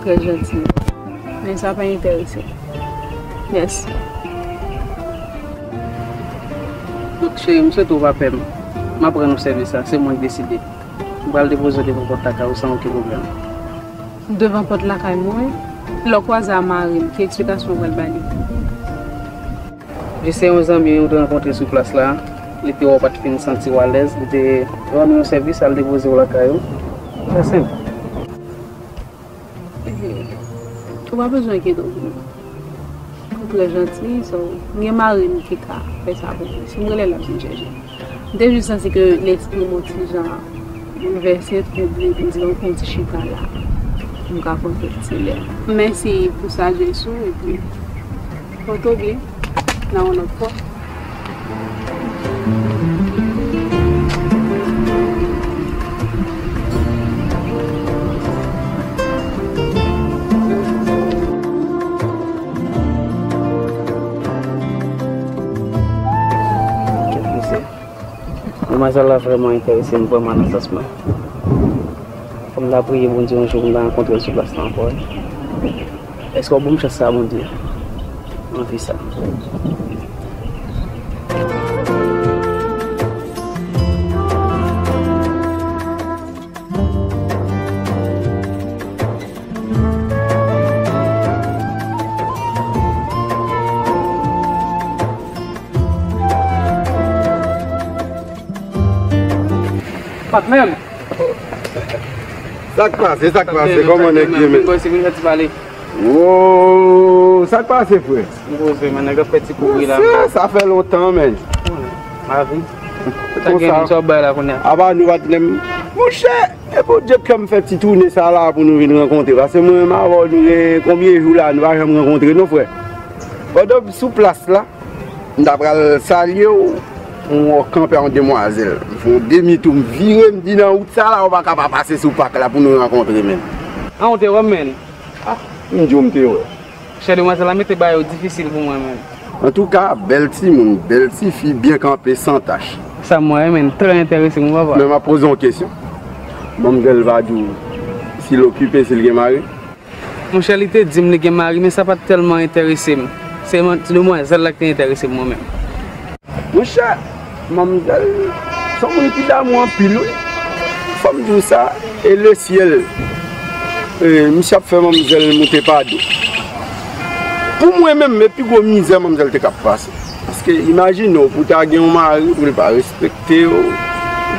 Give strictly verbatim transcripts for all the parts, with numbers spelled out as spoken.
Trè janti. Men sa pa enterese m. Mèsi. Donk, cheri, m swete w pa pè m. M ap rann ou sèvis la, se mwen k deside. M pral depoze w devan pòt lakay ou san okenn pwoblèm. Devan pòt lakay mwen? Lè w kwaze a mari m, ki eksplikasyon w pral ba li? Jis se yon zanmi ou te rankontre sou plas la, li te wè w pa t fin santi w alèz, li te rann ou yon sèvis, al depoze w lakay ou. Trè senp. Ou pa bezwen enkyete w pou mwen. Ou trè janti, so, m gen mari m ki ka fè sa pou mwen. Si m rele l, l ap vin chèche m. M te jis santi ke lespri m yon ti jan boulvèse, twouble, m di, "Bon, pou m ti chita la, m ka kontre ti lè." Mèsi pou sajès ou, epi pòte w byen, nan yon lòt fwa. Kèt, mesye. Demwazèl la vrèman enterese m, vrèman nan sans mwen. Fò m ta priye Bondye yon jou pou m ta rankontre l sou plas la ankò, wi. Èske w ap ban m chans sa, Bondye? Anvi sa. Patnè m. Sa k pase, sa k pase, kòman nèg ye, men? Mwen santi pale. Wo, sa k pase, frè? M poze, men nèg ap fè ti kouri la. Monchè, sa fè lontan, men. Lavi. Sa gen, sa w bay la kounye a? Apa nou patnè m. Monchè, e Bondye k fè m fè ti toune sa la pou nou vin rankontre. Paske mwen menm avè w, nou gen konbyen jou la, nou pa janm rankontre, non, frè? Pandan m sou plas la, m ta pral salye w, m wè w kanpe a yon demwazèl. M fè yon demi tou, m vire, m di nan wout sa la, ou pa ka pa pase sou pak la pou nou rankontre, menn. A, ou te wè m, menn? A, m di w m te wè. Chè, demwazèl la mete bagay yo difisil pou mwen, menn. Antouka, bèl timoun, bèl tifi, byen kanpe, san tach. Sa m wè, menn, trè enterese m, papa. Men m ap poze w yon kesyon. Manmzèl va di w si l okipe, si l gen mari? Monchè, li te di m li gen mari, men sa pa t tèlman enterese m. Se man-, demwazèl la ki te enterese m, mwen menm. Monchè, manmzèl, se yon moun ki damou anpil, wi. Fò m di w sa, e lesyèl, e, misye ap fè manmzèl moute pa do. Pou mwen menm, e pi gwo mizè manmzèl te k ap pase. Paske imajine w, pou w ta gen yon mari, pou l pa respekte w,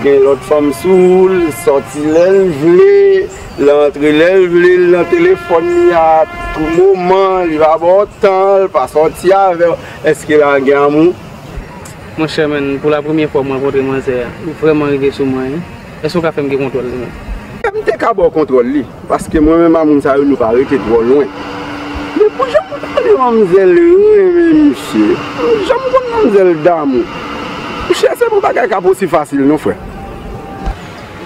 gen lòt fanm sou w, l sòti lè l vle, l antre lè l vle, l nan telefòn li a tout moman, li pa ba w tan, l pa sòti avè w. Èske la gen amou? Monchè, menn, pou la premyè fwa m rankontre manzè a, li vrèman rive sou mwen, wi. Èske w ka fè m gen kontwòl li, menn? M te ka ba w kontwòl li, paske mwen menm a moun sa yo, nou pa rete twò lwen. Men pou jan m konnen manmzèl renmen misye, pou jan m konn manmzèl damou, monchè, se pa bagay k ap osi fasil non, frè.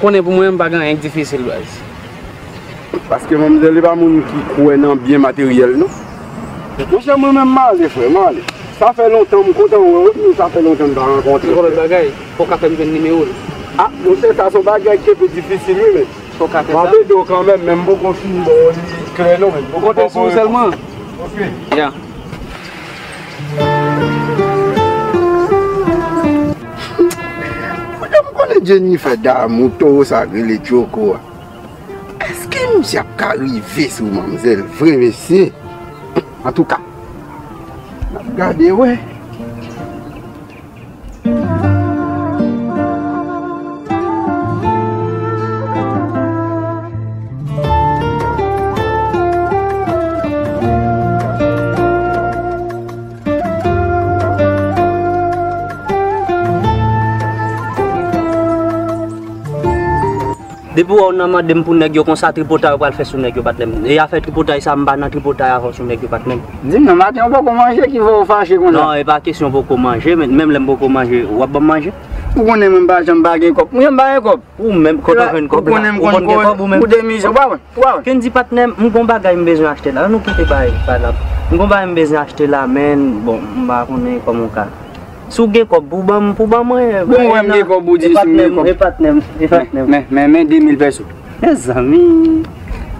Konnen pou mwen, m pa gen anyen k difisil, baz. Paske manmzèl li pa moun ki kwè nan byen materyèl, non. Monchè, mwen menm, m ale, frè, m ale. Sa fè lontan m kontan wè w, men sa fè lontan n pa rankontre. Se yon lòt bagay, fò w ka fè m jwenn nimewo l. A, monchè, sa se yon bagay ki te pi difisil, wi, men. Fò w ka fè sa. M ap ede w kanmenm, men m poko fin ba w li klè, non, men. Ou konte sou ou sèlman? Ok. Ya. Kote m konnen Jennifer damou towo sa k rele Djoko a? Èske misye ap ka rive sou manmzèl vre, mesye? Antouka, n ap gade wè. Depi w wè w nan mande m pou nèg yo konsa, tripotay ou pral fè sou nèg yo, patnè m. E afè tripotay sa, m pa nan tripotay avè w sou nèg yo, patnè m. Di m non, maten ou poko manje ki fè w fache konsa? Non, e pa kesyon poko manje, men menm lè m poko manje, w ap ban m manje? Ou konnen mwen m pa janm pa gen kòb. Mwen m pa gen kòb. Ou menm, kote w jwenn kòb la? Ou konn gen kòb ou menm? Ou de mizè, w pa wè? Ou pa wè? Kendy, patnè m, m gon bagay m bezwen achte la. Ann nou kite bagay pa la. M gon bagay m bezwen achte la, men, bon, m pa konnen kòman w ka. Si w gen kòb pou ban m, pou ban mwen. Bon, wè m gen kòb, ou di si m gen kòb. E patnè m, e patnè m, e patnè m. Men, men, men de mil pèso. Mezanmi.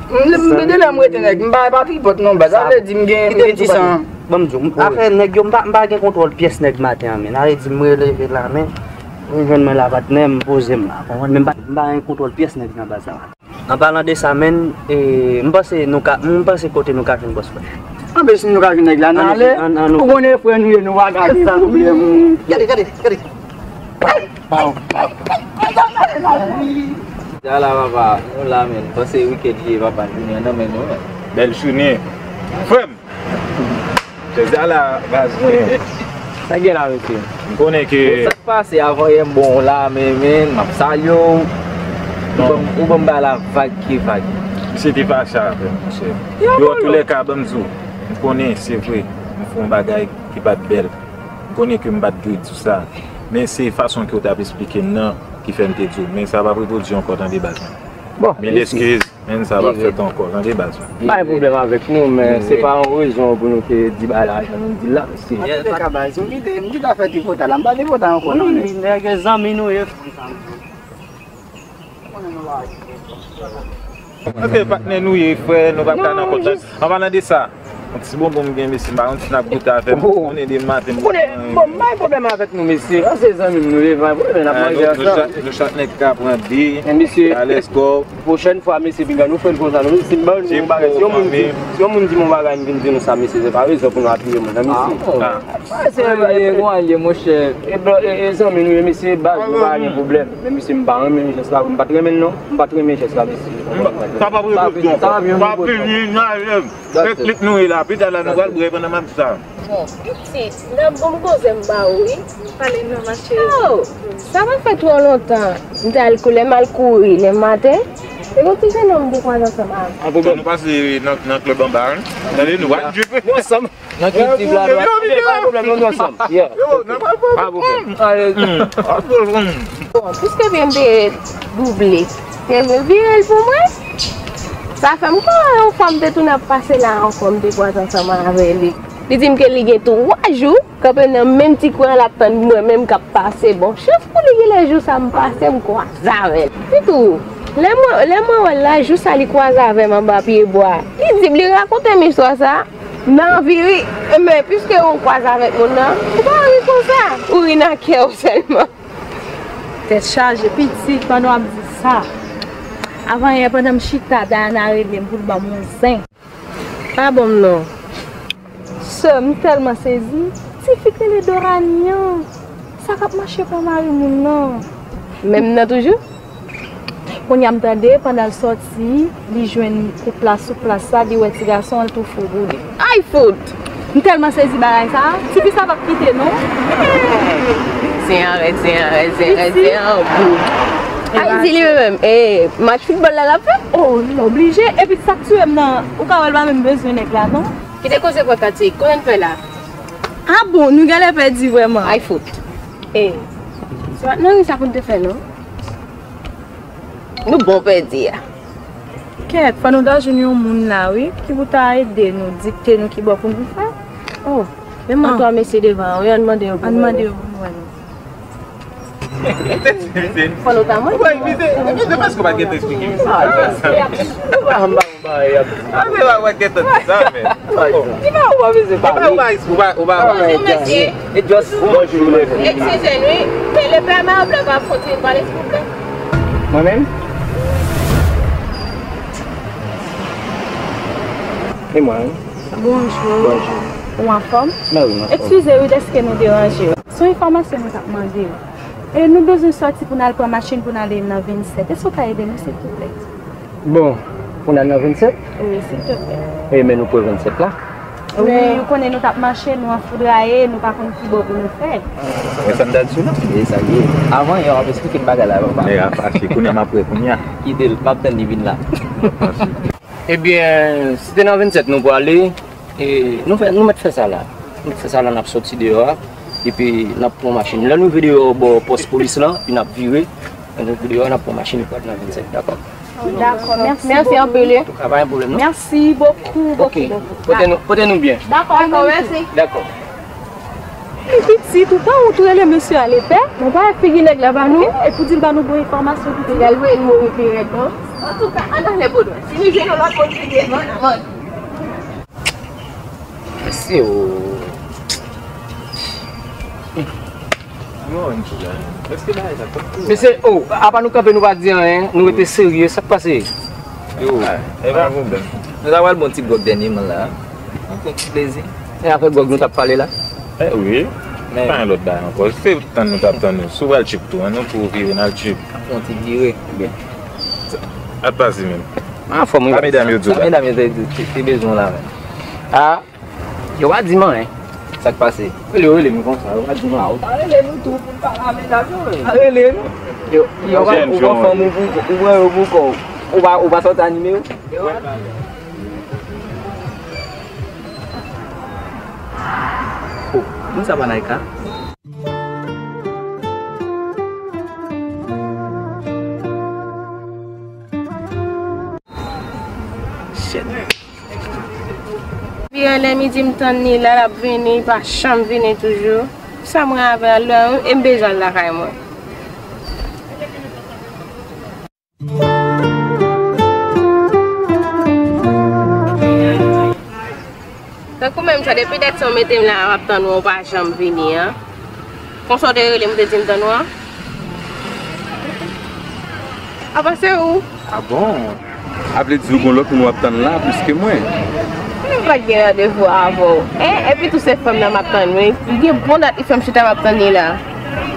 M, m, de lè m rete nèg, m pa, pa tripòt non, baz. Sa vle di m gen, m gen ti san. Ban m di w, afè nèg yo, m pa, m pa gen kontwòl pyès nèg maten an, men. Sa vle di m releve la, men. M jwenn mwen la, patnè, m poze m la, konprann? Men m pa, m pa gen kontwòl pyès nèg nan baz la. An palan de sa, menn, e, m panse nou ka, m panse kote nou ka jwenn bòs frè. Anben, si nou ka jwenn nèg la, n ale. Ou konnen frè nou ye, nou pa ka di sa, nou ye. Gade, gade, gade. Ala papa, nou la menn, panse wikèt li ye papa, nou nan men nou menn. Bèl jounen. Frè m, Chèz la, baz. Sa gen la, mesye? M konnen ke sa k pase avan yè m bon la, men, men, m ap salye w. Ou ban m, ou ban m ba la vag ki vag. Misye te fache avè m, monchè. Yo, toulèka, ban m di w, m konnen, se vre, m fè yon bagay ki pa t bèl. M konnen ke m pa t dwe di w sa. Men se fason ke w t ap esplike m nan ki fè m te di w. Men sa p ap repwodui ankò, tande, baz mwen. Bon, mil eskiz. Men sa p ap fèt ankò, tande baz mwen. Pa gen pwoblèm avèk nou, men se pa yon rezon pou nou te di bagay la jan nou di l la, mesye. An tou ka, baz, m kite, m kite afè tripotay la, m pa tripotay ankò non, men. Wi, nèg zanmi nou ye, frè. Paske patnè nou ye, frè, nou p ap ka nan kont la. An palan de sa, yon ti bonbon m gen, mesye, m pa konn si n ap goute avè m. Konnen demen maten m. Konnen, bon, m pa gen pwoblèm avèk nou, mesye. Sa se zanmi m nou ye, pa gen pwoblèm, n ap manje ansanm. Nou chak nèg ka pran de, mesye, alèz kò. Pwochèn fwa, mesye, pinga nou fè l konsa, non, mesye, m ba nou yon bagay. Si yon moun di, si yon moun di m yon bagay, m vin di nou sa, mesye, se pa rezon pou nou apiye moun nan, mesye. Ah, se bagay, bon, alye, monchè. E, e, e zanmi nou ye, mesye, baz, nou pa gen pwoblèm. Men, mesye, m pa renmen jès la, m pa t renmen l, non. M pa t renmen jès la, mesye. Sa p ap rezoud non. Sa p ap rezoud non. Sa fini, n ale. Replik nou ye la, pita la, nou pral bwè pandan m ap di sa. Bon, pitit, nan bon koze m ba ou, wi. Pale non, ma chérie. Oh, sa pa fè twò lontan. M te al kou, lè m al kouri, lè maten, e gon ti jennonm m te kwaze ansanm avè l. An pwoblèm, nou pase nan, nan klèb anba, wi. Tande, nou pral jwe. Nou ansanm. Nan ki ti bla bla. Yo, yo, pa gen pwoblèm, nou ansanm. Yeah. Yo, nan pral pran. Pa gen pwoblèm. Bon, piske byen m te double, te vle vire l pou mwen. Sa fè m kwè yon fwa m te tounen ap pase la ankò, m te kwaze ansanm avè li. Li di m ke li gen twa jou kanpe nan menm ti kwen an, l ap tann mwen menm k ap pase. Bon, chans pou li, genlè jou sa m pase, m kwaze avè l. Epitou, lè mwen, lè mwen wè l la, jou sa li kwaze avè m anba pye bwa. Li di m, li rakonte m istwa sa, m anvi ri. Men piske ou kwaze avèk moun nan, ou pa ri konsa, ou ri nan kè w sèlman. Tèt chaje, pitit, pandan w ap di sa. Avan yè, pandan m chita, Dayana rele m pou l ban m yon zen. Pa ban m non. Sè m, m tèlman sezi. Ti fi k rele Dorani an. Sa k ap mache pran mari moun nan? Menm nan toujou? Kounye a m tande, pandan l sòti, li jwenn koup la sou plas la, li wè ti gason an, l tou fou pou li. Ay fout! M tèlman sezi bagay sa, ti fi sa p ap kite non. Zen an rèd, zen an rèd, zen an rèd, zen an gou. Ayiti li menm, e match foutbòl la l ap fè? Oh, li oblije. Epi sa k tiye m nan, ou ka wè l pa menm bezwen nèg la non. Kite koze pran Katik, konnen n fè la? Ah bon, nou genlè pèdi vrèman. Ay fout. E, se pa t nan ri sa pou n te fè non. Nou bon pèdi a. Kèt, fò nou ta jwenn yon moun la, wi, ki pou ta ede nou, dikte nou ki bò pou nou fè. Oh, men m wè twa mesye devan an, wi, ann mande yo pou nou. Ann mande yo pou nou wè non. Fò nou ta mande. Ou pa envite, epi de pèske ou pa t gentan eksplike misye. Ah, non. Ou pa anba yon bagay ap di. Ah, men ou pa t gentan di sa, men. Ki bagay ou pa bezwen pale? Ou pa, ou pa, ou pa. Bonjou, mesye. E just bonjou, mesye. Eskize n wi, men le pèmè an vle ka fon ti pale, silvouplè. Mwen menm? E mwen, wi. Bonjou. Bonjou. Ou anfòm? Mwen wi, m anfòm. Eskize wi dèske nou deranje w. Se yon enfòmasyon nou t ap mande w. E nou bezwen sòti pou n al pran machin pou n ale nan vennsèt. Èske w ka ede nou, silvouplè? Bon, pou n al nan vennsèt? Wi, silvouplè. E men nou pran vennsèt la? Wi, ou konnen nou t ap mache, nou anfoudraye, nou pa konn ki bò pou nou fè. Men sa m ta di w la, e sa l ye. Avan yè w ap esplike m bagay la, papa. Nèg la fache, kounye a m ap wè kounye a. Kite l, m ap tann li vin la. Ebyen, si te nan vennsèt nou prale, e, nou fè, nou mèt fè sa la. Nou mèt fè sa la, n ap sòti deyò a, epi n ap pran machin. Lè nou rive deyò bò pòs polis lan, epi n ap vire. Lè nou rive deyò a, n ap pran machin, nou pral nan vennsèt, dakò? Dakò, mèsi. Mèsi anpil wi. Antouka, pa gen pwoblèm non. Mèsi bokou, bokou, bokou. Pote nou, pote nou byen. Dakò, mèsi. Dakò. Li pitit, ou pa wont rele mesye a lepè? Bon, pa figi nèg la ba nou, epi w di l ba nou bon enfòmasyon pitit. L al voye nou mouri pi rèd non. Antouka, ann ale pou nou. Si nou jwenn yon lòt moun ki devan, n a mande. Mesye, o. Mesye, o, apa nou kanpe, nou pa di anyen, nou rete serye, sa k pase? Yo, e pa pwoblèm. Nou ta pral bon ti gwòg dènyeman la. Nou pran ti plezi. E afè gwòg nou t ap pale la? Eh wi. Men pa gen lòt bagay ankò. Se tann nou t ap tann ou. Si w pral tchip tou, ann nou tou vire n al tchip. Fè yon ti vire. Byen. Sa t pase menm? Anfòm, wi. Sa medam yo di w la. Sa medam yo te di, te, te bezwen w la menm. A, yo pa di m anyen. Sa k pase? Rele yo, rele nou konsa, yo pa di m anyen. Ou ta rele nou tou pou n pale a medam yo, wi. A rele nou. Yo, yo pa, ou pran fanm ou pou, ou pran yo pou kò w. Ou pa, ou pa sòti a nimewo? Yo pa di. Oh, moun sa pa Naïka? Shit. Depi yè lè midi m tann li la, l ap vini, li pa janm vini toujou. Sa mwen avè l la, e m bezwen l lakay mwen. Tankou menm sa, depi dat sa w mete m la, m ap tann ou, ou pa janm vini an. Konsa w te rele m, ou te di m tann ou an? Apa se ou? A bon? A vle di ou gon lòt moun w ap tann la plis ke mwen? M pa t gen randevou avè w. En, epi tou se fanm nan m ap tann, wi. Li gen bon dat li fè m chita m ap tann li la.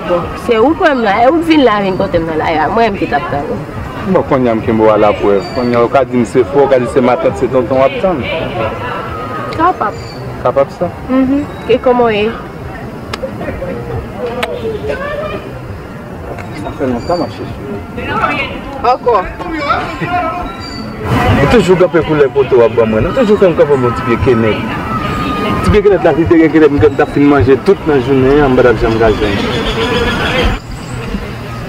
Bon, se ou k wè m la, e ou k vin la vin kote m nan la, e a mwen m ki t ap tann ou. Bon, kounye a m kenbe w a laprèv. Kounye a ou ka di m se frè w, ou ka di se matant, se tonton w ap tann. Kapab. Kapab sa? Mhm. E kòman w ye? Sa fè lontan m ap chèche w. Ankò. Ou toujou kanpe koulè poto w ap ban mwen. Ou toujou fè m kanpe yon ti pye kenèt. Ti pye kenèt la, si te gen kenèt, m t ap fin manje tout nan jounen an, m pa t ap janm ka jwenn.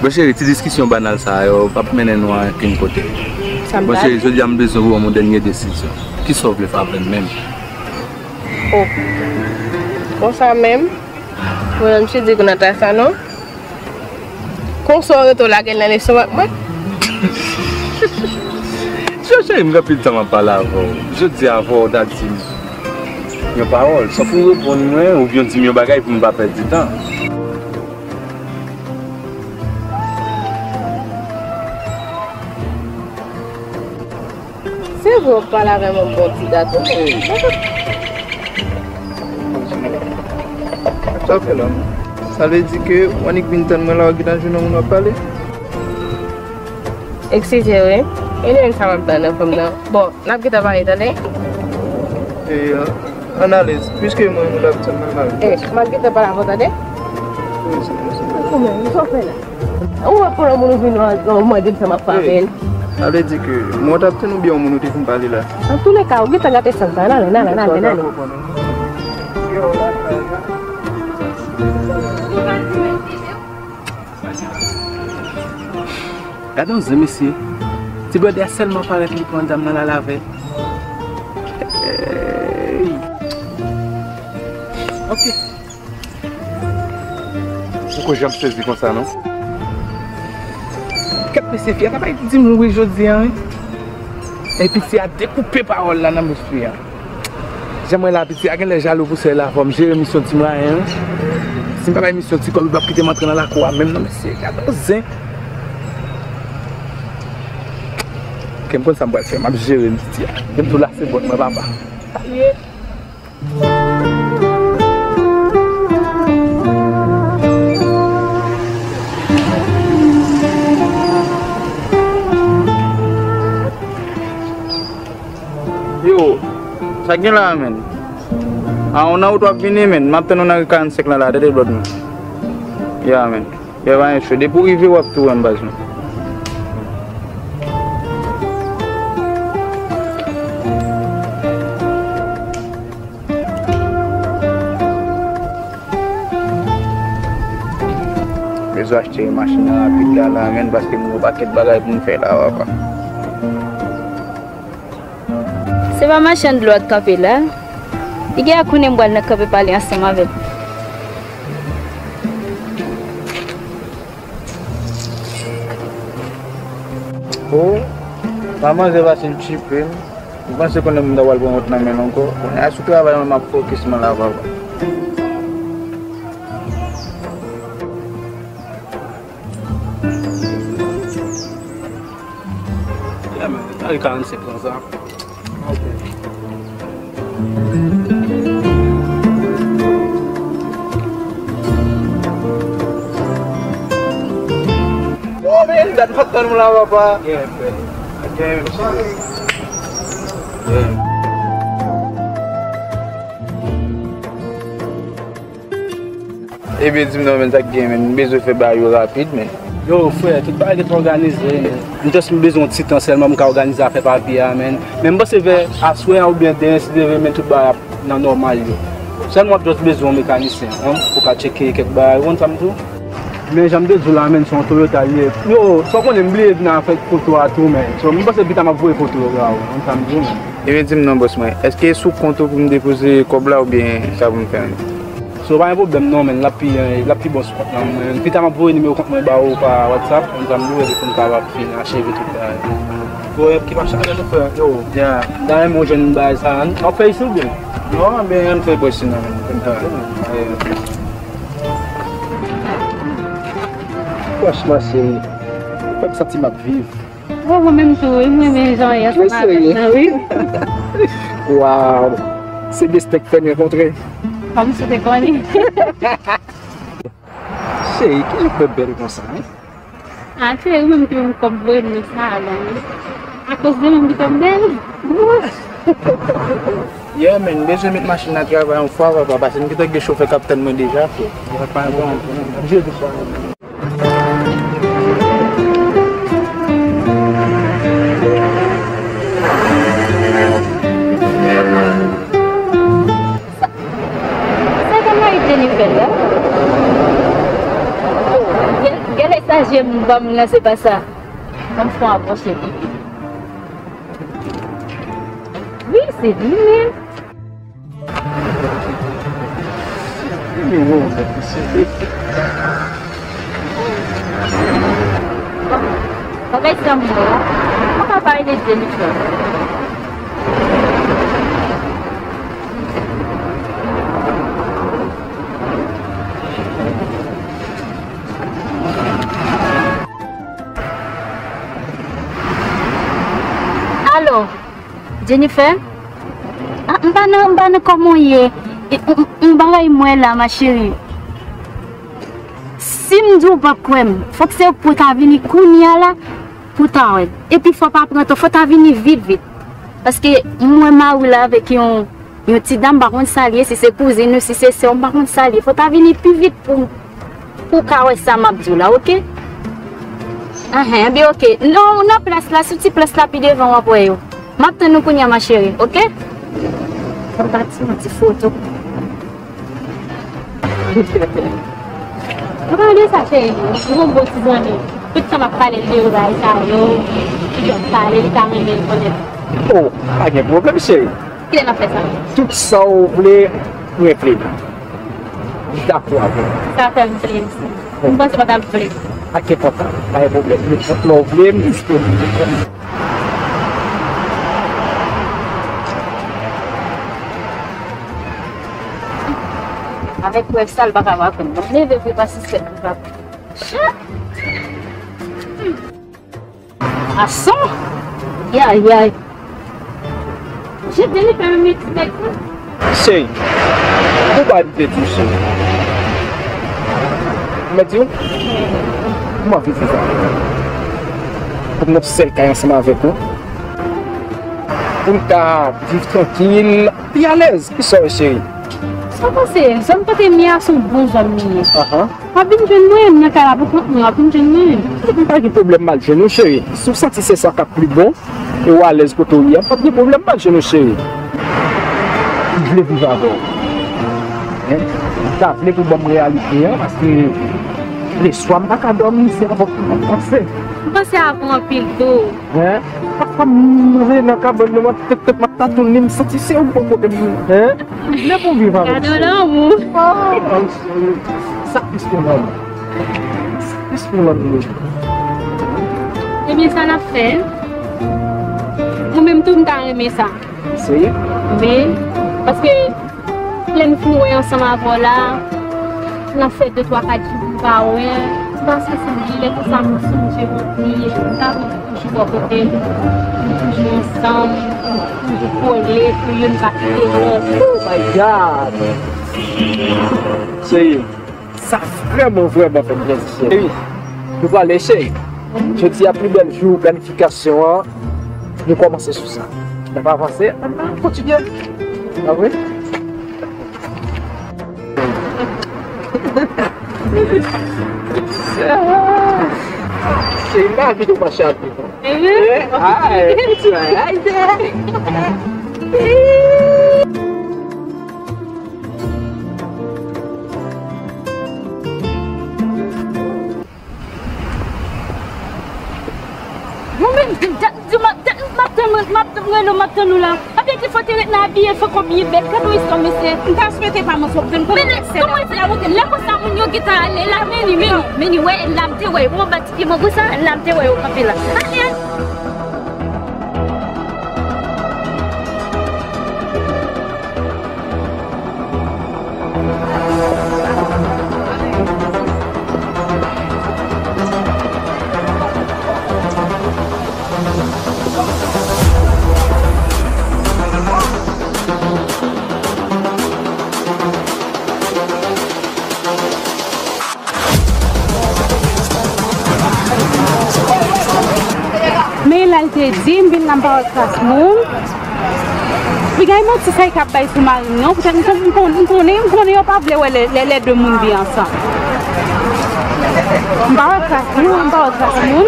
Bon, cheri, ti diskisyon banal sa yo p ap mennen nou a okenn kote. Bon, cheri, jodi a m bezwen ou ban m yon dènye desizyon. Kisa w vle fè avè m menm? Oh. Konsa menm? Mwen menm, misye di kou nan ta sa, non? Konsa w rete w lage l nan lestomak mwen? Cheri, m gen anpil tan m ap pale avè w. Jodi a, fò w ta di m yon pawòl. Sòf ou reponn mwen, oubyen w di m yon bagay pou m pa pèdi tan. Se vre, w ap pale avè m yon bon ti dat, wi. Sa w fè la? Sa vle di ke w annik vin tann mwen la, w gentan jwenn yon moun w ap pale? Eskize, wi. E li menm sa m ap tann nan fanm nan. Bon, n ap gentan pale, tande? E, ann alèz, piske mwen, nou t ap tann nan la. E, m ap gentan pale avè w, tande? Wi, se bon, se bon. Ou menm, sa w fè la? Ou wè pou yon moun ou vin nan, nan mande m sa m ap fè avè l. Sa vle di ke mwen t ap tann oubyen yon moun ou te fin pale la? Antouleka, ou gentan gate san sa. N ale, n ale, n ale, n ale. Gade yon zen, mesye. Ti brèdè a sèlman parèt, li pran dam nan, l al avè l. Hey. Ok. Ou ko janm sezi konsa, non? Kèt mesye, fi a ta bay di m wi jodi a, wi. Epi piti a dekoupe pawòl la nan bouch fi a. Jan mwen la, piti a genlè jalou pou sè la, fò m jere misyon ti mwayen, wi. Si m pa bay misyon ti kòb, li p ap kite m antre nan lakou a menm, non, mesye. Gade yon zen. Ok, m konn sa m pral fè, m ap jere l, piti a. Gen m tou lase bòt mwen, papa. Salye. Yo, sa k gen la a, menn? A, ou nan wout w ap vini, menn. M ap tann ou nan ri karannsenk lan la, tande blòd mwen. Ya, menn. Yo, pa gen cho. Depi w rive, w ap tou wè m, baz mwen. Bezwen achte machin nan rapid la, la, menn, paske m gen yon pakèt bagay pou m fè la, papa. Se pa machann dlo a k kanpe la? Li gen a konnen m pral nan kanpe pale ansanm avè l. Oh, Manman, se fasil tchipe m. M panse konnen m ta pral pran wont nan men l ankò. Kounye a sou travay mwen m ap fokis mwen la, papa. Yeah, man. Gade karannsenk lan sa. Ok. Oh, men, dat m ap tann ou la, papa. Yeah, frè. Yeah. Ebyen, di m non, men, sa k gen, men, m bezwen fè bagay yo rapid, men. Yo, frè, tout bagay gentan òganize, men. M just bezwen yon ti tan sèlman, m ka òganize afè papye a, men. Men m panse vè aswè a oubyen demen, si Dye vle, men, tout bagay ap nan nòmal yo. Sèlman w ap just bezwen yon mekanisyen, hein, pou ka tcheke kèk bagay, ou konn sa m di w? Men jan m te di w la, men, se yon Toyota li ye. Yo, sa w konnen, m bliye vin avèk foto a tou, men. So, m panse pita m ap voye foto yo ba w, ou konn sa m di w, men. Ebyen, di m non, bòs mwen, èske sou kont ou pou m depoze kòb la oubyen sa pou m fè menm? So, pa gen pwoblèm non, men, l ap pi, l ap pi bon sou kont lan, men. Pita m ap voye nimewo kont mwen ba w pa WhatsApp, konn sa m di w, epi pou n kapab fin acheve tout bagay. Bon, ki machin nan nou fè, yo? Ya, m ta renmen w jwenn bagay sa a. W ap fè isit oubyen? Non, men ann fè bò isit nan, men. Franchman, cheri, fè m santi m ap viv. Bon, mwen menm tou, wi, mwen menm jan yè. Wi, seri. Nan, wi. Waw. Se desten k fè n rankontre. Kòmsi w te konnen. Cheri, kijan w fè bèl konsa, hein? A, cheri, ou menm ki menm kòb voye m nan salon, wi. Akoz de mwen ki fè m bèl. Yeah, men, m bezwen met machin nan travay yon fwa, papa, paske m gentan gen chofè k ap tann mwen deja, frè. Bon, m oblije di sa. Sa, sa ka mari Jennifer la? Gen, gen lè sa je m ba m nan se pa sa. Ban m fè yon apwoche. Wi, se li menm. Bagay sa m wè a, mwen pa pale de Jennifer. Alo, Jennifer? Ah, m pa nan, m pa nan kòman w ye. E, m, m, m bagay m wè la, ma chérie. Si m di w pa kwè m, fòk se pou w ta vini kounye a la, pou w ta wè. Epi fò w pa pran tan, fò w ta vini vit, vit. Paske m wè mari w la avèk yon Yon ti dam, m pa konn sa l ye, si se kouzin ou, si se sè w, m pa konn sa l ye. Fò w ta vini pi vit pou, pou w ka wè sa m ap di w la, oke? Enhen, ebyen, oke. Non, ou nan plas la, sou ti plas la pi devan w ap wè yo. M ap tann ou kounye a, ma chérie, oke? Fò m ta tire yon ti foto. Ou pa de sa, cheri. Ou gon bon ti zanmi. Tout tan m ap pale l de bagay sa yo, li t ap pale, li ta renmen l konnen. Oh, pa gen pwoblèm, cheri. Kilè n ap fè sa? Tout sa w vle, mwen vle. M dakò avè w. Sa fè m plezi. M panse w t ap vle. Pa gen pwoblèm, pa gen pwoblèm. Nenpòt lè w vle, m disponib. Avèk prèv sa, l pa ka pa konn. Mwen leve vre pa sisèt li pa. Chat! Gason! Yay, yay. Jete li fè yon ti nèg la. Cheri, ou pa rive di w, cheri. Mwen di w, m anvi viv avè w. Pou m nan sèl kay ansanm avèk ou. Pou m ka viv trankil, pi alèz. Kisa w ye, cheri? Sa w panse? Zòn kote m ye a se yon bon zòn li ye. Ahan. W ap vin jwenn mwen nan kay la pou kont mwen, w ap vin jwenn mwen. M pa gen pwoblèm m al jwenn ou, cheri. Si w santi se sa k ap pi bon, e w alèz kote w ye a, m p ap gen pwoblèm m al jwenn ou, cheri. M vle viv avè w. Hein? M ta vle pou w ban m reyalite an, paske leswa m pa ka dòmi, se avè w m ap panse. M panse avè w anpil tou. Hein? Pafwa m rive nan kabann nan, m ap tèt tèt, m ap tatonnen, m santi se yon bon kote m, hein? M vle pou viv avèk. Gade w lanmou. Ah, sa plis ke lanmou. Sa plis ke lanmou. Ebyen, sa n ap fè? Menm tou, m ta renmen sa. Serye? Wi. Paske lè m fin wè ansanm avè w la, n ap fè de twa kat jou m pa wè, m pa santi m byen, lè konsa m sonje bondye, m ta vle toujou bò kote l, nou toujou ansanm, nou toujou kole, pou youn pa kite lòt. Oh my God! Serye? Sa vrèman, vrèman fè m plezi, cheri. Wi. Nou prale, cheri. Jodi a pi bèl jou planifikasyon an. Nou kòmanse sou sa. N ap avanse, n ap kontinye. Pa vre? Cheri, m pa vide w mache ak li. Eh, ah, eh, ti bagay. Mwen menm, di, di, di, m ap, di, m ap tann, m ap rele w, m ap tann ou la. Ebyen, ki fò te ret nan abiye fè kòb byen bèt. Gade yon istwa, mesye. M ta swete pa manti w ap tann. Men lè, kòman se la, lè konsa, moun yo gentan ale la, men li, men li, men li, wè, la, m te wè, yon bann ti piman konsa, la, m te wè yo kanpe la. Ale! Men la l te di, m vin la m pa wè kras moun. Piga e manti sa e k ap bay sou mari m non. Poutèt m konn, m konn, m konnen, m konnen yo pa vle wè lè, lè, lè de moun byen ansanm. M pa wè kras moun, m pa wè kras moun.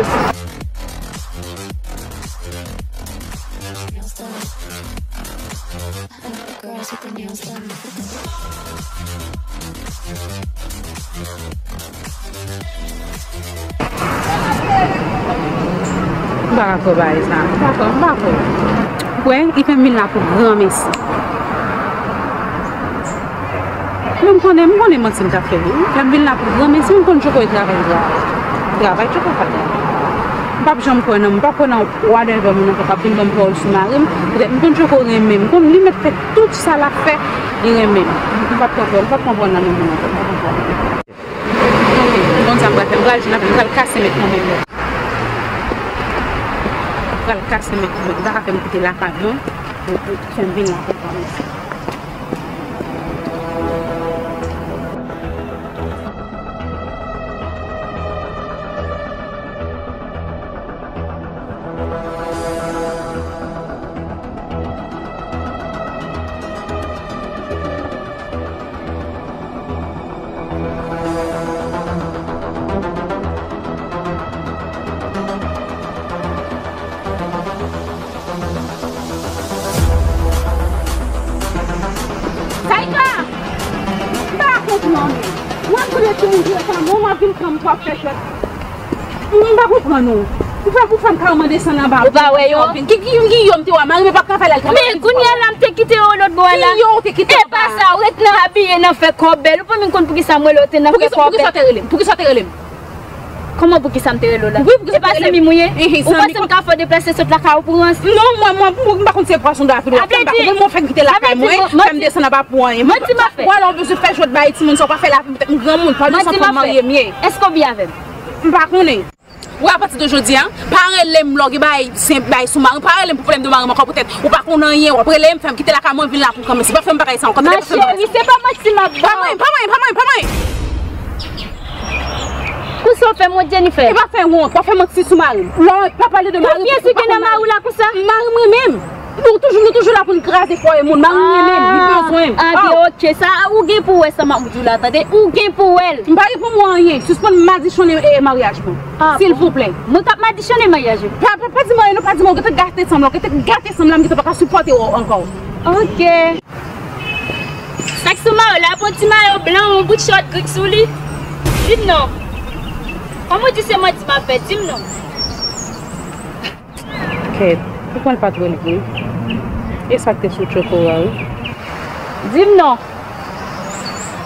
M pa dakò bagay sa. M pa dakò, m pa dakò. Ou kwè, li fè m vin la pou granmesi. Men m konnen, m konnen manti m t ap fè wi. Lè m vin la pou granmesi, m konn Tchoko e travay, travay. Travay, Tchoko pa travay. M p ap janm kwè nan, m pa kwè nan whatever moun nan fè k ap vin ban m pawòl sou mari m. Poutèt m konn Tchoko renmen m. M konn li mèt fè tout sa l ap fè, li renmen m. M p ap konprann, m p ap konprann nan moun nan, m p ap konprann. M konn sa m pral fè, m pral jwenn avè l, m pral kase mèt mwen menm. M pral kase mèt mwen, m pa ka fè m kite lakay mwen, pou, pou fè m vin la pou granmesi. Zaïka! M pa konprann ou. Ou ap konnen tou moun ki retan non, w ap vin pran m pou w ap fè jwèt. M pa konprann ou. Ou fè pou fè m kareman desann anba. Ou pa wè yo? Ki, ki, ki yo m te wè? Mari m pa t ka fè l al travay. Men kounye a la m te kite yo lòt bò a la. Ki yo w te kite anba? E pa sa, ou ret nan abiye, nan fè kò bèl. Ou pa menm konn poukisa m rele w te nan fè kò bèl. Poukisa w te rele m? Poukisa w te rele m? Kòman poukisa m te rele w la? Wi, poukisa w te rele m? E pa zanmi m ou ye? Ou panse m ka fè w deplase sot lakay ou pou ranse? Non, mwen, mwen, mwen, m pa konn se pwason dafil w ap fè, m pa konn mwen fè m kite lakay mwen, fè m desann anba pou anyen. Manti m ap fè. Ou alò w bezwen fè jwèt bay timoun sa w pa fè lavi m, poutèt m granmoun, pa bezwen fè m marye m ye. Èske w byen avè m? M pa konnen. Ou wè apati de jodi a, pa rele m lè w gen bagay, se bagay sou mari m, pa rele m pou pwoblèm de mari m ankò, poutèt ou pa konn anyen, w ap rele m, fè m kite lakay mwen, vin la pou granmesi, pa fè m bagay sa ankò, tande, pa fè m bagay sa. Ma chérie, se pa manti m ap ba w. Pa mwen, pa mwen, pa mwen, pa mwen. Pou sa w fè m wont, Jennifer? E pa fè wont, w ap fè manti sou mari m. Lè w pa pale de mari m, konfyans ou gen nan mari w la konsa? Mari m renmen m. Nou toujou, nou toujou la pou n kraze fwaye moun. Mari m renmen m, li bezwen m. Ah, byen, ok. Sa, ou gen pou w wè sa m ap di w la, tande? Ou gen pou w wè l. M pa gen pou m wè anyen. Sispann madichonnen, e, maryaj mwen. Ah, silvouplè. Mwen k ap madichonnen maryaj ou? Pa, pa, pa di m anyen, non, pa di m anyen. Ou gentan gate san m la, ou gentan gate san m la, m gentan pa ka sipòte w ankò. Ok. Sa k sou mayo la, pran ti mayo blan, yon bout chòt grik sou li. Di m non. Kòman w di se manti m ap fè? Di m non. Kèt, ou pran l pa twò lwen. E sa k te sou tchoko a, wi. Di m non.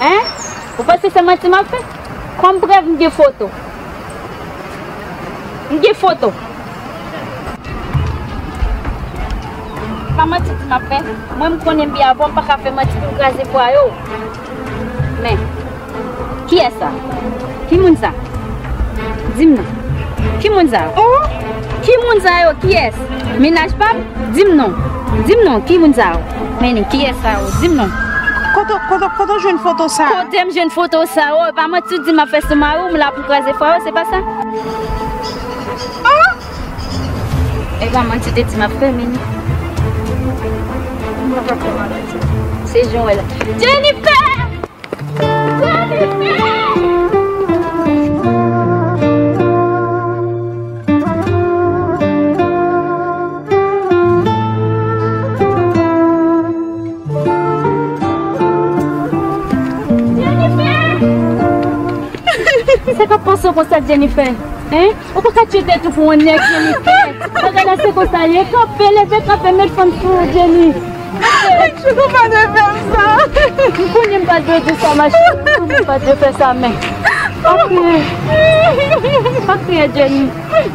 Hein? Ou panse se manti m ap fè? Kòm prèv, m gen foto. M gen foto. Pa manti di m ap fè. Mwen, m konnen m byen bon, m pa ka fè manti pou m kraze fwa yo. Men, kiyès sa? Ki moun sa? Di m non. Ki moun sa? Oh? Ki moun sa yo? Kiyès? Mennaj pa m? Di m non. Di m non. Ki moun sa yo? Men, kiyès sa yo? Di m non. Kote, kote, kote w jwenn foto sa? Kote m jwenn foto sa yo? E pa manti w di m ap fè sou mari w, m la pou m kraze fwa yo, se pa sa? Oh? E pa manti w te di m ap fè, men. Se jan w wè la. Jennifer! Jennifer! Jennifer! Sa k ap pase w konsa, Jennifer? Hein? Ou pa ka tchwe tèt ou pou yon nèg, Jennifer. Bagay la se konsa l ye. Kanpe, leve kanpe, met fanm sou ou, Jenny. Chouchou pa dwe fè m sa. M konnen m pa dwe di sa, ma chérie. M konnen m pa dwe fè sa, men. Pa kriye. Pa kriye, Jenny.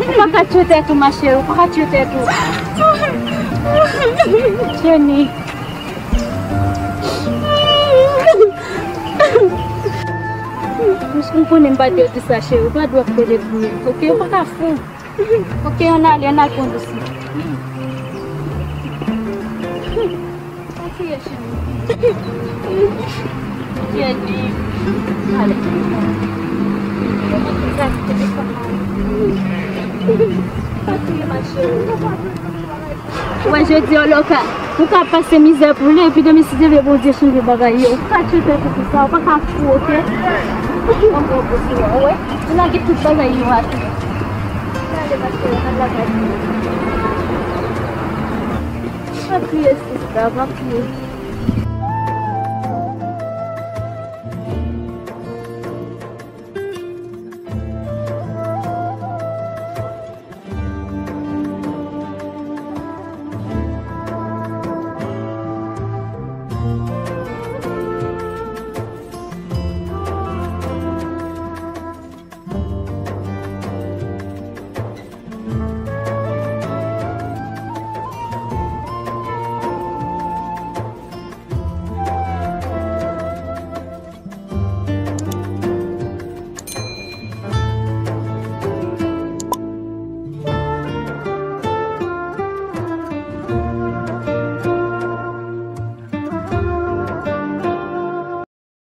Ou pa ka tchwe tèt ou, ma chérie. Ou pa ka tchwe tèt ou. Jenny. M konnen m pa dwe di sa, cheri. Ou pa dwe ap pede pou mwen. Ok, ou pa ka fou. Ok, ann ale, ann al pran dous. Pa kriye, cheri. Jenny. Ale. Pa kriye, ma chérie. Wè, jodi a, lè w ka, ou ka pase mizè pou li, epi demen, si Dye vle, Bondye chanje bagay yo. Ou pa ka tchwe tèt ou pou sa, ou pa ka fou, ok? Ou konprann pou sa, wè. Ou lage tout bagay yo atè. Gade, ma chérie, gade bagay. Pa kriye, sista, pa kriye.